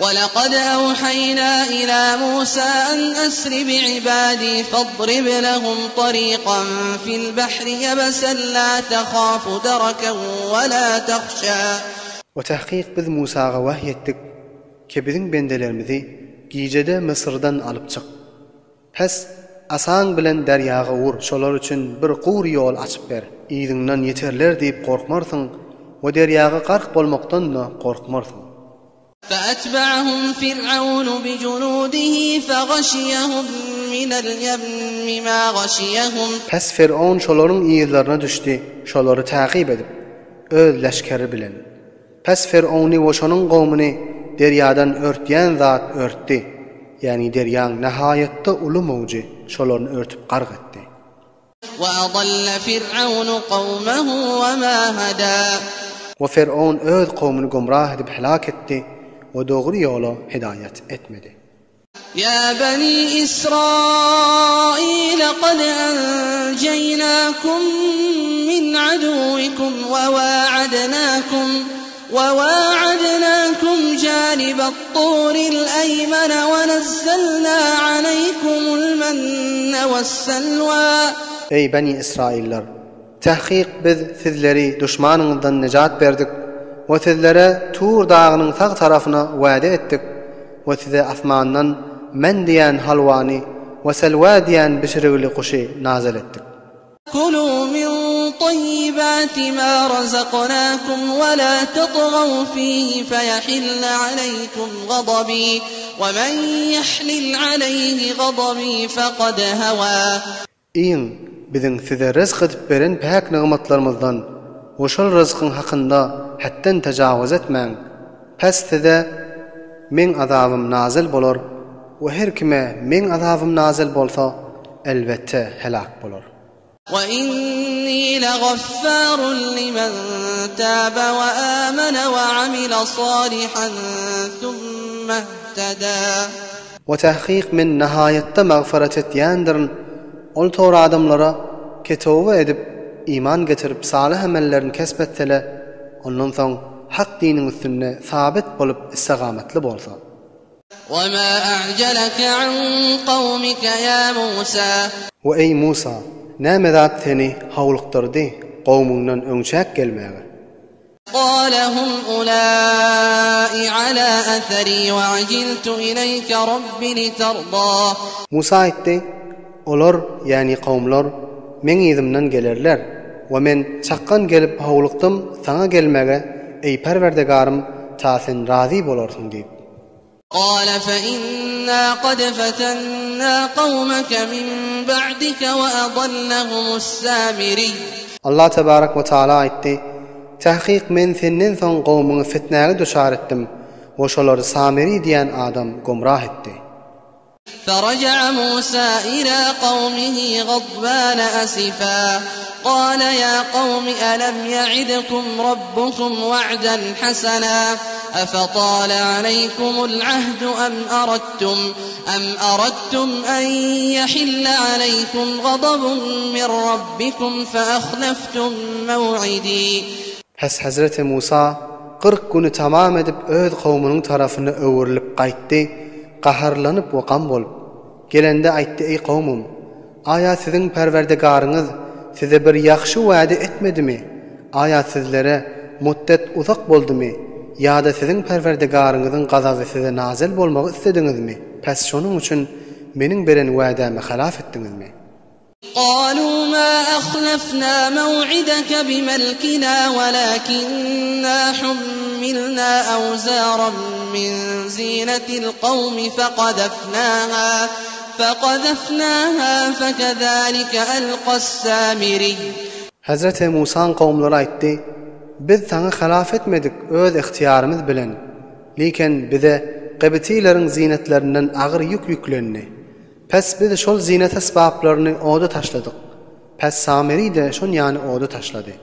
وَلَقَدْ أَوْحَيْنَا إِلَىٰ مُوسَىٰ أَنْ أَسْرِ بِعِبَادِي فَاضْرِبْ لَهُمْ طَرِيقًا فِي الْبَحْرِ يَبَسًا لَّا تَخَافُ دَرَكًا وَلَا تَخْشَىٰ. We tahkyk Biz Musaga wahy etdik ki Biziň bendelerimizi gijede Mysyrdan alyp çyk. Pes, asaň bilen derýaga ur, şolar üçin bir gury ýol açyp ber. Yzyňdan ýeterler diýip gorkmarsyň we derýaga gark bolmakdan-da gorkmarsyň. فَأَتْبَعَهُمْ فِرْعَوْنُ بِجُنُودِهِ فَغَشِيَهُم مِّنَ الْيَمِّ مَا غَشِيَهُمْ. Pes Ferowun şolaryň yzlaryna düşdi, şolary takyp edip, öz leşgeri bilen. Pes Ferowny we şonuň gowmuny derýadan örtýän zat örtdi, ýagny derýaň nahaýatda uly mowjy şolaryny örtüp gark etdi. وَأَضَلَّ فِرْعَوْنُ قَوْمَهُ وَمَا هَدَىٰ. We Ferowun öz kowmuny gümrah edip helak etdi we dogry ýola hidaýat etmedi. Ýa bani Israil kad enjeýnakum min aduwwikum we wa'adnakum we wa'adnakum janibat turil aýmana we nazzalna aleýkumul menne wes-selwa. Eý, bani Israiller! Tahkyk Biz sizleri duşmanyňyzdan nejat berdik we sizlere Tur dagynyň sag tarapyna wada etdik we size asmandan men diýen halwany we selwa diýen bişirigli guşy nazyl etdik. Kulu min taýýibati ma razaknakum we la tatgaw fihi feýahilla aleýkum gadabi we men ýahlil aleýhi gadabi fekad hawa. Iýiň, Biziň size ryzk edip beren päk nygmatlarymyzdan we şol ryzkyň hakynda hetden tejawuz etmäň. Pes size Meň azabym nazyl bolar we her kime Meň azabym nazyl bolsa, elbetde heläk bolar. We inni legaffarun limen tabe we amene we amile salihan thumma ihteda. We tahkyk Men nahaýatda magfyrat etýändirin ol tor adamlara ki toba edip, iman getirip salyh amellerini kesp etsele, ondan soň hak diniň üstünde sabyt bolup istigamatly bolsa. Wema a'jeleke an kawmike ýa Musa. We eý Musa, näme zat seni howlukdyrdy kowmuňdan öňçäk gelmäge? Gale hum ulai ala athari we ajiltu ileýke rabbi litarda. Musa aýtdy, Olar, ýagny kowumlar, meň yzymdan gelerler we men çakgan gelip howlukdym saňa gelmäge, eý Perwerdigarym, ta sen razy bolarsyň diýip. Gale fe inna kad fetenna kawmeke min ba'dike we adallahumus samiri. Allah tebarek we taala aýtdy, Tahkyk Men senden soň kowumyňy fitnäge duçar etdim we şolary Samiri diýen adam gomrah etdi. Feraja'a Musa ila kawmihi gadbana asifa, kale ya kawmi elem ya'idkum rabbukum wa'dan hasana, efetale aleykumul ahdu em aradtum em aradtum en yahille aleykum gadabun min rabbikum fe ahleftum mew'idi. Pes Hezreti Musa 40 güni tamam edip öz kowmunyň tarapyna öwrülip gaýtdy, Gaharlanyp we gam bolup, gelende aýtdy, Eý, kowmum! Aýa siziň Perwerdigaryňyz size bir ýagşy wada etmedimi? Aýa sizlere mutdet uzak boldumy? Ýa-da siziň Perwerdigaryňyzyň gazaby size nazyl bolmagy islediňizmi? Päs şonuň üçin meniň beren wadämi halaf etdiňizmi? Galu ma ahlafna maw'idaka bimalkina walakinna hummilna awzaran min zinatil kawmi faqadafnaha faqadafnaha fekazalika alqas samiri. Hezreti Musaň kowumlary aýtdy, Biz saňa halaf etmedik öz ygtyýarymyz bilen, lekin bize Gybtileriň zinetlerinden agyr ýük ýüklendi. Pes biz şol zinet esbaplaryny oda taşladyk. Pes Samiri-de şon ýany oda taşlady.